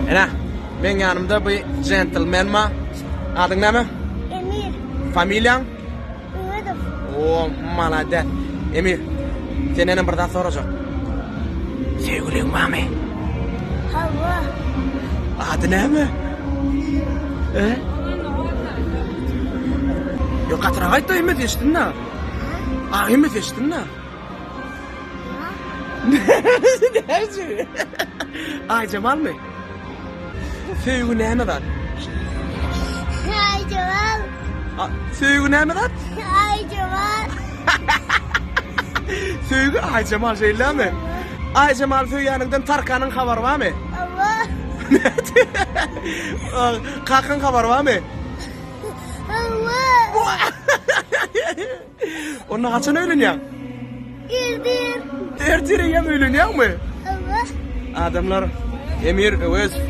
Ene, meň ýanymda bu jentlmen ma. Adyň näme? Emir. Familiýaň? Öwezow. O, malades. Emir, sendenem bir zat sorajak. Söýgüliň barmy? Hawa. Ady näme? E? Ýok, gatyrak aýt-da, hemmesi eşitsin-dä. A, hemmesi eşitsin-dä. Näme? Aýjemalmy? Söýgi näme zat? Aýjemal. Söýgi näme zat? Aýjemal. Söýgi Aýjemal şeýlemi? Aýjemal söýýäniňden Tarkanyň habary barmy? Hawa. Kakaň habary barmy? Hawa. Onda haçan öýlenýäň? Ertir. Ertir eýýäm öýlenýäňmi? Hawa. Adamlar Emir Öwezow.